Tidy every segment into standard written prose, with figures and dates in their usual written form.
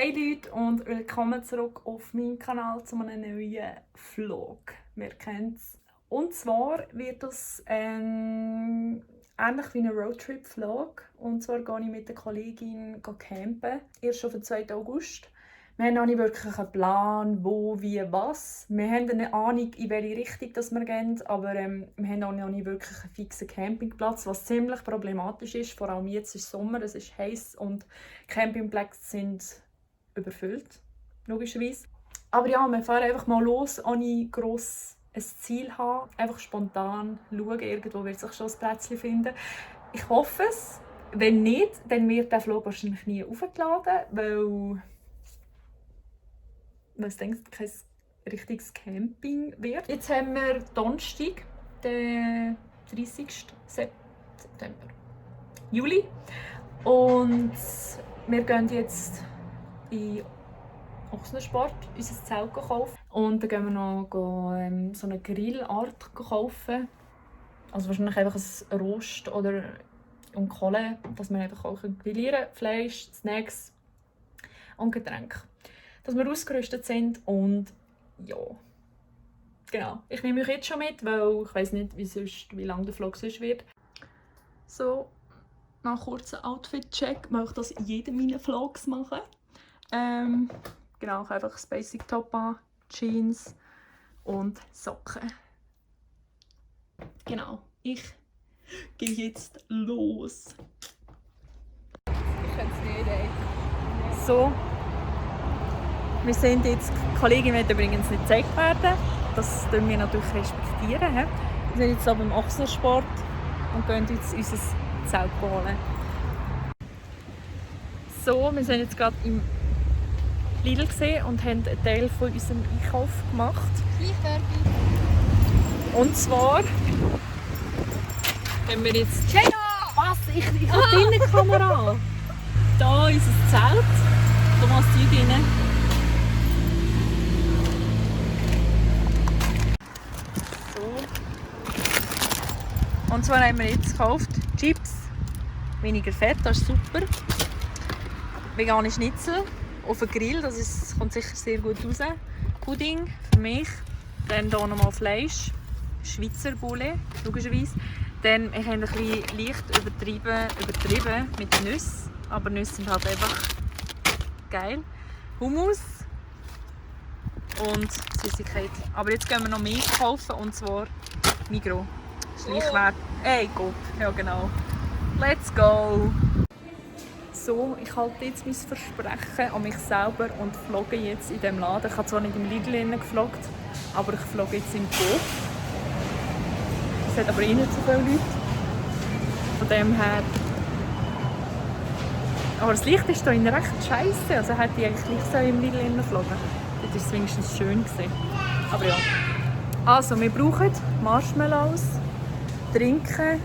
Hey Leute und willkommen zurück auf meinem Kanal zu einem neuen Vlog. Wir kennen es. Und zwar wird das ähnlich wie ein Roadtrip-Vlog. Und zwar gehe ich mit der Kollegin campen. Erst auf den 2. August. Wir haben noch nicht wirklich einen Plan, wo, wie, was. Wir haben eine Ahnung, in welche Richtung wir gehen, aber wir haben auch noch nicht wirklich einen fixen Campingplatz, was ziemlich problematisch ist. Vor allem jetzt ist Sommer, es ist heiß und Campingplätze sind überfüllt, logischerweise. Aber ja, wir fahren einfach mal los, ohne gross ein Ziel zu haben. Einfach spontan schauen, irgendwo wird sich schon ein Plätzchen finden. Ich hoffe es. Wenn nicht, dann wird der Vlog wahrscheinlich nie aufgeladen, weil es denkt, kein richtiges Camping wird. Jetzt haben wir Donnerstag, den 30. September. Juli. Und wir gehen jetzt in Ochsensport unser Zelt kaufen. Und dann gehen wir noch so eine Grillart kaufen. Also wahrscheinlich einfach ein Rost oder Kohle, dass wir einfach auch grillieren können. Fleisch, Snacks und Getränke. Dass wir ausgerüstet sind und ja. Genau. Ich nehme euch jetzt schon mit, weil ich weiss nicht, wie lange der Vlog sonst wird. So, nach kurzem Outfit-Check möchte ich das in jedem meiner Vlogs machen. Genau, einfach ein Basic Top an, Jeans und Socken. Genau, ich gehe jetzt los. Ich kann es nicht, ey. So, wir sind jetzt, die Kollegin wird übrigens nicht gezeigt werden. Das respektieren wir natürlich. Respektieren. Wir sind jetzt aber im Ochsensport und gehen jetzt unser Zelt holen. So, wir sind jetzt gerade im Lidl und haben einen Teil von unserem Einkauf gemacht. Und zwar haben wir jetzt... Was? Ich habe die Kamera! Hier unser Zelt. Thomas, die rein. So. Und zwar haben wir jetzt gekauft Chips. Weniger Fett, das ist super. Vegane Schnitzel. Auf den Grill, kommt sicher sehr gut raus. Pudding für mich. Dann hier nochmal Fleisch. Schweizer Bulle, logischerweise. Dann, ich habe ein bisschen leicht übertrieben mit den Nüssen. Aber Nüsse sind halt einfach geil. Hummus und Süßigkeit. Aber jetzt gehen wir noch mehr kaufen, und zwar Migros. Schleichwert. Ey Gott, ja genau. Let's go! So, ich halte jetzt mein Versprechen an mich selber und vlogge jetzt in diesem Laden. Ich habe zwar nicht im Lidl gevloggt, aber ich vlogge jetzt im Coop. Es hat aber nicht so viele Leute. Von dem her... Aber das Licht ist hier recht scheiße. Also hätte ich eigentlich nicht so im Lidl vloggen. Das war es wenigstens schön gewesen. Aber ja. Also, wir brauchen Marshmallows, Trinken.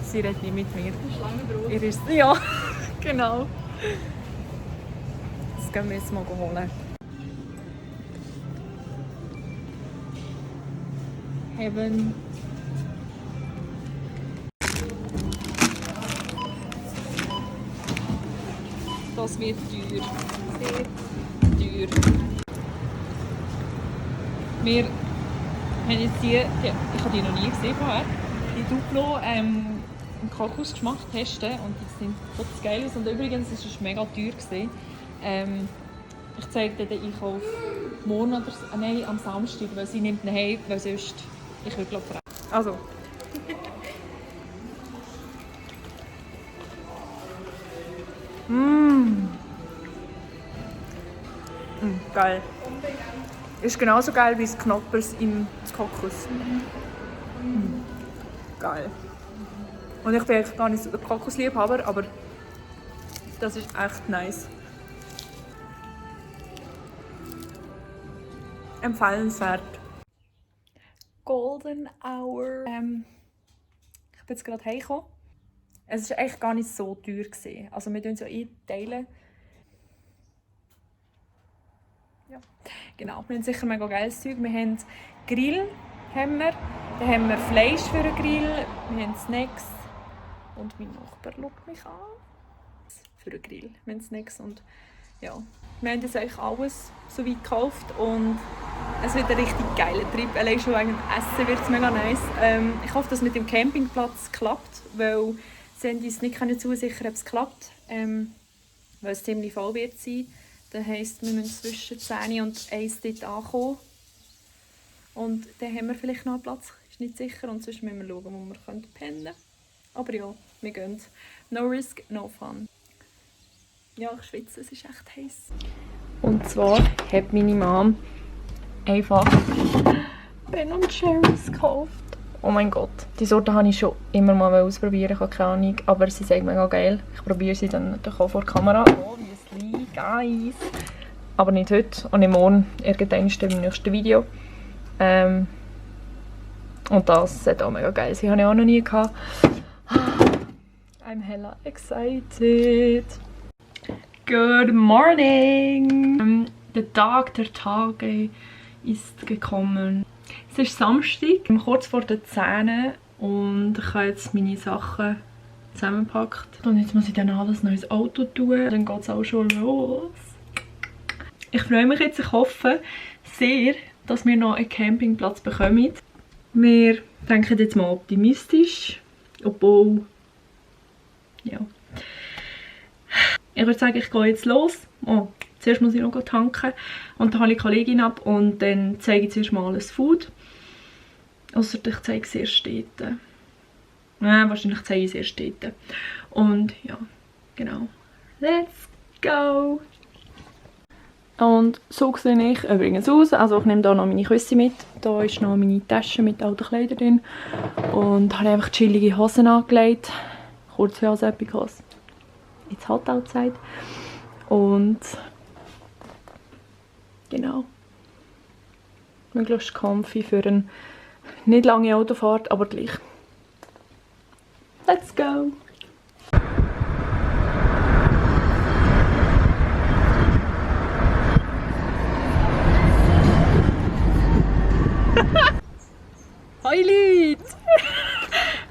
Sie redet nicht mit mir. Schlangenbrot. Ja, genau. Das gehen wir jetzt mal holen. Heaven. Das wird teuer. Sehr teuer. Wir haben jetzt die, ich habe die noch nie gesehen vorher, die Duplo im Kokosgeschmack testen und die sind total geil aus. Und übrigens war es mega teuer. Ich zeige dir den Einkauf morgen oder nein, am Samstag, weil sie nimmt ihn heim, weil sonst ich würde glaube ich. Also. Geil. Ist genauso geil wie das Knoppers im Kokos. Geil. Und ich bin eigentlich gar nicht so der Kokosliebhaber, aber das ist echt nice. Empfehlenswert. Golden Hour. Ich bin jetzt gerade heimgekommen. Es war eigentlich gar nicht so teuer. Also wir teilen so einteilen. Ja, genau. Wir haben sicher mega geiles Zeug. Wir haben Grill, dann haben wir Fleisch für den Grill, wir haben Snacks und mein Nachbar schaut mich an. für den Grill, wenn es nichts. Und ja, wir haben jetzt eigentlich alles so weit gekauft und es wird ein richtig geiler Trip. Allein schon wegen dem Essen wird es mega nice. Ich hoffe, dass es mit dem Campingplatz klappt, weil sie haben uns nicht zusichern, ob es klappt, weil es ziemlich voll wird sein. Das heisst, wir müssen zwischen 10 und 1 dort ankommen. Und dann haben wir vielleicht noch einen Platz, ist nicht sicher. Und sonst müssen wir schauen, wo wir pennen können. Aber ja, wir gehen. No risk, no fun. Ja, ich schwitze, es ist echt heiß. Und zwar hat meine Mom einfach Ben & Jerry's gekauft. Oh mein Gott, die Sorte habe ich schon immer mal ausprobieren, ich habe keine Ahnung, aber sie sind mega geil. Ich probiere sie dann natürlich auch vor der Kamera. Oh, Müsli, guys! Aber nicht heute und nicht morgen, irgendwann im nächsten Video. Und das ist auch mega geil. Sie habe ich auch noch nie gehabt. I'm hella excited. Good morning! Der Tage ist gekommen. Es ist Samstag, kurz vor den 10 und ich habe jetzt meine Sachen zusammengepackt. Und jetzt muss ich dann alles noch ins Auto tun. Dann geht es auch schon los. Ich freue mich jetzt, ich hoffe sehr, dass wir noch einen Campingplatz bekommen. Wir denken jetzt mal optimistisch, obwohl, ja. Ich würde sagen, ich gehe jetzt los. Oh, zuerst muss ich noch tanken und dann hole ich die Kollegin ab und dann zeige ich zuerst mal alles Food. Ausser ich zeige es erst dort. Nein, wahrscheinlich zeige ich es erst dort. Und ja, genau. Let's go! Und so sehe ich übrigens aus. Also ich nehme hier noch meine Küsse mit. Da ist noch meine Tasche mit alten Kleidern drin. Und habe einfach chillige Hosen angelegt. Kurze Hose, because it's hot outside. Und genau. Möglichst comfy für eine nicht lange Autofahrt, aber gleich. Let's go! Hi Leute!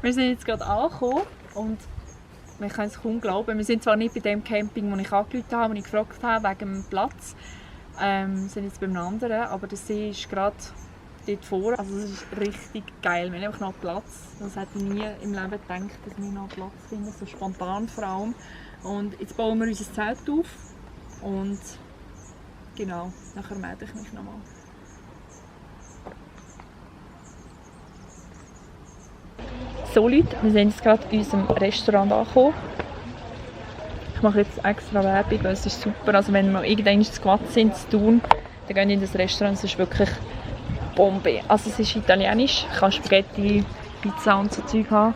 Wir sind jetzt gerade angekommen und wir können es kaum glauben. Wir sind zwar nicht bei dem Camping, wo ich angerufen habe, wo ich gefragt habe, wegen dem Platz. Wir sind jetzt beim anderen, aber der See ist gerade dort vor. Also es ist richtig geil. Wir haben einfach noch Platz. Das hätte ich nie im Leben gedacht, dass wir noch Platz finden, so spontan vor allem. Und jetzt bauen wir unser Zelt auf und genau, nachher melde ich mich nochmal. So Leute, wir sind jetzt gerade in unserem Restaurant angekommen. Ich mache jetzt extra Werbung, weil es ist super. Also wenn wir irgendwann zu Quad sind, zu tun, dann gehen wir in das Restaurant. Es ist wirklich Bombe. Also es ist italienisch. Ich kann Spaghetti, Pizza und so Zeug haben.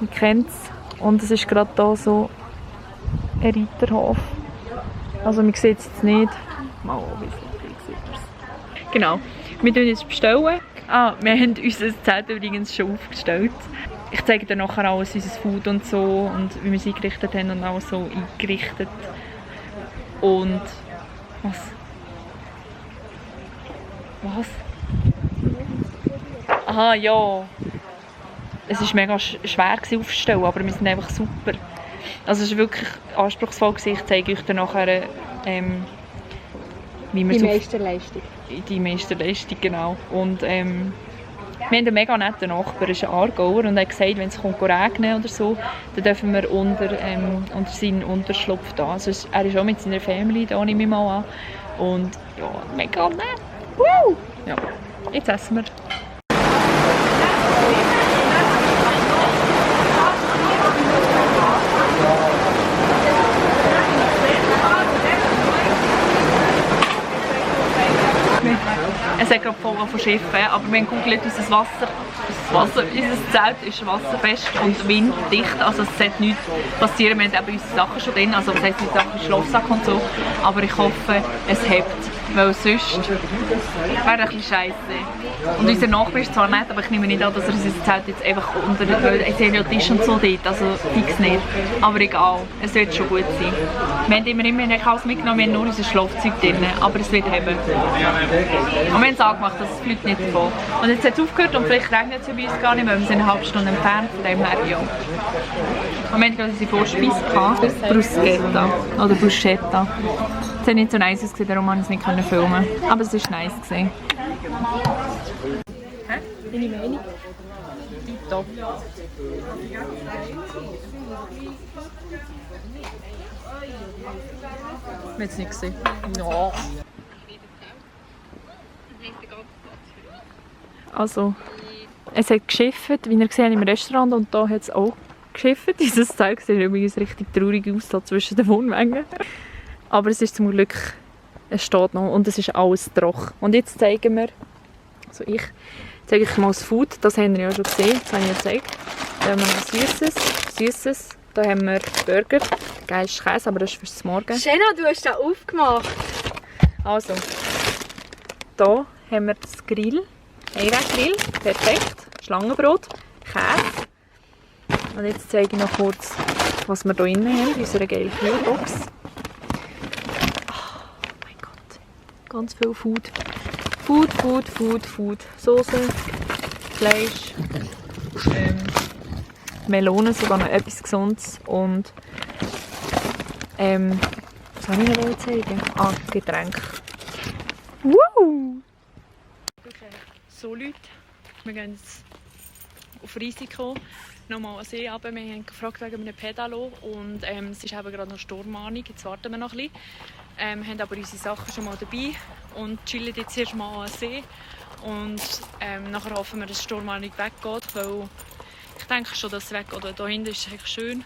Man kennt es. Und es ist gerade hier so ein Reiterhof. Also man sieht es jetzt nicht. Mal, wie sieht es. Genau. Wir bestellen jetzt bestellen. Wir haben unser Zelt übrigens schon aufgestellt. Ich zeige dir nachher alles, unser Food und so und wie wir es eingerichtet haben und auch so eingerichtet. Und was? Was? Aha, ja. Es war mega schwer aufzustellen, aber wir sind einfach super. Also es war wirklich anspruchsvoll. Ich zeige euch dann nachher, wie wir die Meisterleistung. Die Meisterleistung, genau. Und wir haben einen mega netten Nachbar, er ist ein Aargauer und er hat gesagt, wenn es regnet oder so, dann dürfen wir unter seinen Unterschlupf da. Also er ist auch mit seiner Family da, nehme ich mal an. Und ja, mega nett. Woo! Ja, jetzt essen wir. Es hat gerade voll von Schiffen, aber wir haben gegoogelt, unser Zelt ist wasserfest und winddicht, also es sollte nichts passieren. Wir haben eben unsere Sachen schon drin, also das heisst, unsere Sachen im Schlafsack und so, aber ich hoffe, es hebt. weil sonst wäre ein bisschen scheiße. Und unser Nachbar ist zwar nett, aber ich nehme nicht an, dass er unser Zelt jetzt einfach unter den Tisch und so dort, also fix nicht. Aber egal, es wird schon gut sein. Wir haben immer nicht alles mitgenommen, wir haben nur unser Schlafzeug drin, aber es wird haben. Und wir haben es angemacht, dass es fliegt nicht davon. Und jetzt hat es aufgehört und vielleicht regnet es ja bei uns gar nicht, weil wir sind eine halbe Stunde entfernt, von dem her ja. Und wir hatten gerade unsere Vorspeise gehabt, Bruschetta oder Bruschetta. Es hat nicht so nice ausgesehen, darum konnte ich es nicht filmen. Aber es war nice. Hä? Deine Meinung? Top. Wir haben es nicht gesehen. No. Also, es hat geschifft, wie ihr gesehen habt im Restaurant, und hier hat es auch geschifft. Dieses Zeug sieht übrigens richtig traurig aus da zwischen den Wohnwagen. Aber es ist zum Glück, es steht noch und es ist alles trocken. Und jetzt zeigen wir, also ich zeige euch mal das Food, das haben wir ja schon gesehen, das habe ich ja gezeigt. Da haben wir noch Süßes. Da haben wir Burger, geil ist Käse, aber das ist fürs Morgen. Jenna, du hast das aufgemacht. Also, da haben wir das Grill, Einweggrill, perfekt, Schlangenbrot, Käse. Und jetzt zeige ich noch kurz, was wir hier drin haben, in unserer geilen Kühlbox. Oh mein Gott, ganz viel Food. Food. Soße, Fleisch, Melonen, sogar noch etwas Gesundes und was soll ich noch zeigen? Ah, Getränk. Woo! So Leute, wir gehen jetzt auf Risiko nochmal an See runter. Wir haben gefragt wegen einem Pedalo und es ist eben gerade noch Sturmwarnung, jetzt warten wir noch ein bisschen. Haben aber unsere Sachen schon mal dabei und chillen jetzt erst mal an See. Und nachher hoffen wir, dass die Sturmwarnung weggeht, weil ich denke schon, dass es weggeht. Da hinten ist es echt schön.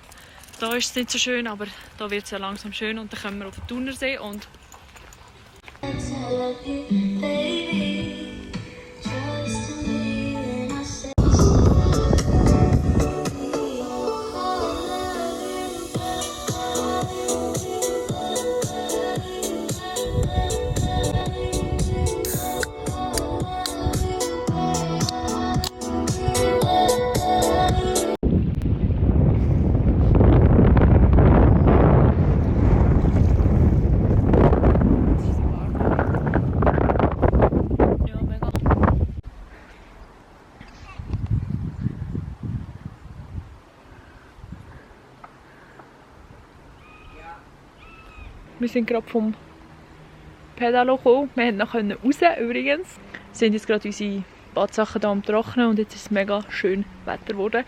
Da ist es nicht so schön, aber da wird es ja langsam schön und dann kommen wir auf den Thunersee und wir sind gerade vom Pedalo gekommen. Wir konnten noch raus übrigens. Wir sind jetzt gerade unsere Badsachen hier am Trocknen und jetzt ist es mega schön Wetter geworden.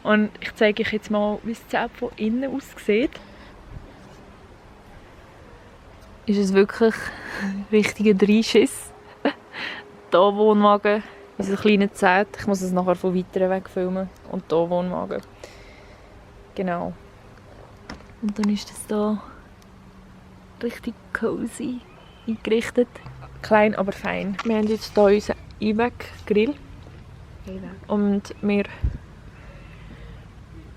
Und ich zeige euch jetzt mal, wie das Zelt von innen aussieht. Ist es wirklich ein richtiger Dreischiss. Hier Wohnwagen, unser kleines Zelt. Ich muss es nachher von weiteren weg filmen. Und hier Wohnwagen. Genau. Und dann ist es hier richtig cozy eingerichtet. Klein, aber fein. Wir haben jetzt hier unseren Einweggrill. Und wir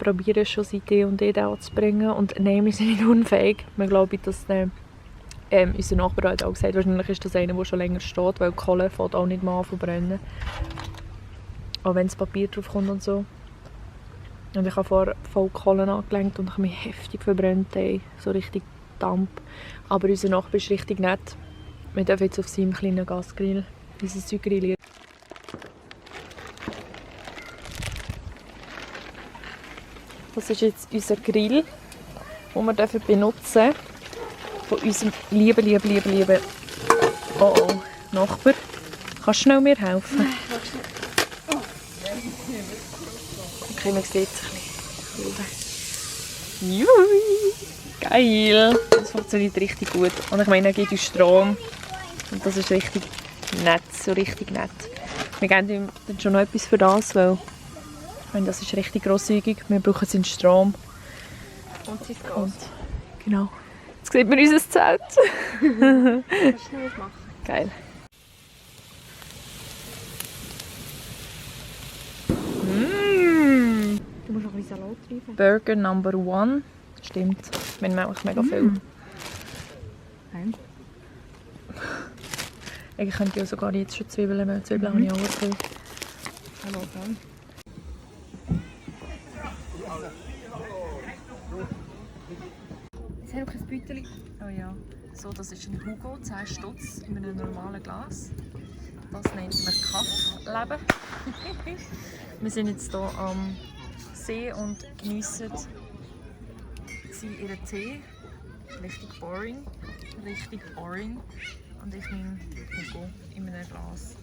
probieren schon seit D&D anzubringen. Und nein, wir sind nicht unfähig. Wir glauben, dass unser Nachbar hat auch gesagt, wahrscheinlich ist das einer, der schon länger steht, weil die Kohle fängt auch nicht mal an zu brennen. Auch wenn das Papier drauf kommt und so. Und ich habe vorher voll Kohle angelenkt und ich habe mich heftig verbrannt. So richtig Dampf. Aber unser Nachbar ist richtig nett. Wir dürfen jetzt auf seinem kleinen Gasgrill unser Zeug grillieren. Das ist jetzt unser Grill, den wir benutzen dürfen. Von unserem lieben Nachbar. Kannst du schnell mir helfen? Okay, man sieht es ein bisschen. Juhui! Geil! Das funktioniert richtig gut. Und ich meine, er gibt uns Strom. Und das ist richtig nett, so richtig nett. Wir geben ihm dann schon noch etwas für das, weil ich meine, das ist richtig grosszügig. Wir brauchen seinen Strom. Und sein Gas. Und, genau. Jetzt sieht man unser Zelt. Kannst du schnell machen. Geil. Du musst noch ein bisschen Salat rein. Burger Number 1. Stimmt. Wir haben auch mega viel. Ich könnte ja sogar jetzt schon Zwiebeln machen. Zwiebeln habe ich auch so. Hallo, dann. Jetzt habe ich kein Beutel. Oh ja. So, das ist ein Hugo, 10 Stutz in einem normalen Glas. Das nennt man Kaffleben. Wir sind jetzt hier am See und geniessen ihren Tee. Richtig boring. Richtig boring. Und ich nehme Hugo in einem Glas.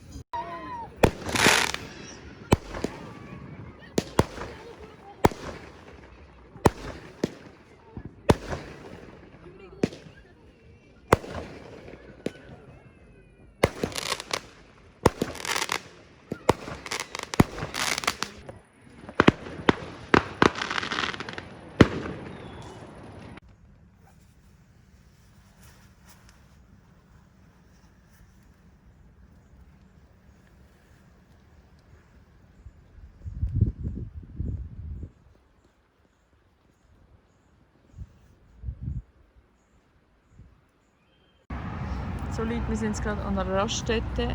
So Leute, wir sind jetzt gerade an einer Raststätte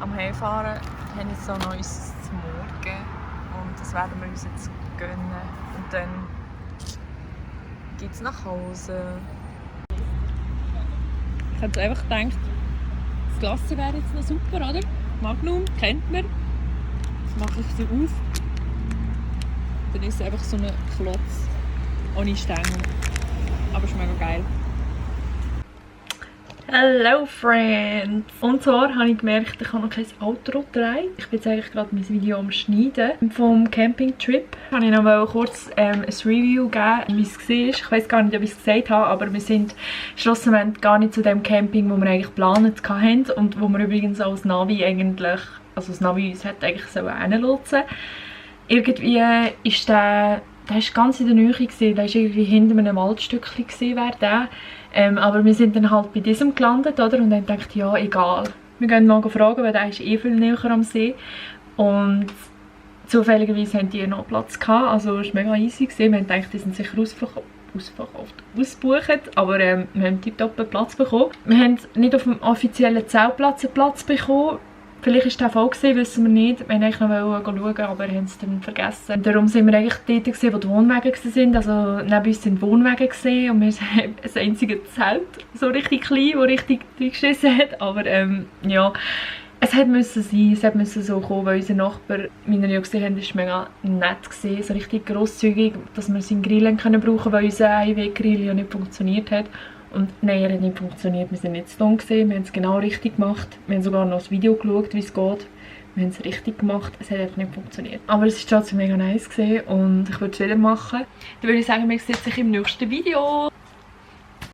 am Heimfahren. Wir haben jetzt so Neues zum Morgen und das werden wir uns jetzt gönnen. Und dann geht es nach Hause. Ich hätte einfach gedacht, das Glas wäre jetzt noch super, oder? Magnum, kennt man. Jetzt mache ich sie auf. Dann ist es einfach so ein Klotz ohne Stängel. Aber es ist mega geil. Hello Friends! Und zwar habe ich gemerkt, ich habe noch kein Outro gedreht. Ich bin jetzt eigentlich gerade mein Video am Schneiden. Vom Campingtrip habe ich noch kurz ein Review geben, wie es war. Ich weiß gar nicht, ob ich es gesagt habe, aber wir sind schlussendlich gar nicht zu dem Camping, wo wir eigentlich geplant hatten und wo wir übrigens auch das Navi eigentlich, also das Navi uns hat eigentlich so hinlotsen. Irgendwie ist der war ganz in der Nähe, der war irgendwie hinter einem Waldstückchen, wäre der. Aber wir sind dann halt bei diesem gelandet, oder? Und dann dachte ich, ja, egal. Wir gehen mal fragen, weil der ist eh viel näher am See. Und zufälligerweise hatten die noch Platz gehabt. Also es war mega easy. Wir haben gedacht, die sind sicher ausgebucht. Aber wir haben tiptop Platz bekommen. Wir haben nicht auf dem offiziellen Zeltplatz einen Platz bekommen. Vielleicht war der voll, wissen wir nicht. Wir wollten eigentlich noch schauen, aber haben es dann vergessen. Darum sind wir eigentlich dort, wo die Wohnwagen waren. Also neben uns waren Wohnwagen und wir haben ein einziges Zelt, so richtig klein, das richtig durchgeschissen hat. Aber ja, es musste sein, es musste so kommen, weil unser Nachbar, wie wir ja gesehen haben, war mega nett gewesen, so richtig grosszügig, dass wir seinen Grill brauchen können, weil unser Einweggrill ja nicht funktioniert hat. Und nein, er hat nicht funktioniert. Wir sind nicht zu dumm gewesen. Wir haben es genau richtig gemacht. Wir haben sogar noch das Video geschaut, wie es geht. Wir haben es richtig gemacht. Es hat einfach nicht funktioniert. Aber es war trotzdem mega nice gewesen und ich würde es wieder machen. Dann würde ich sagen, wir sehen uns im nächsten Video.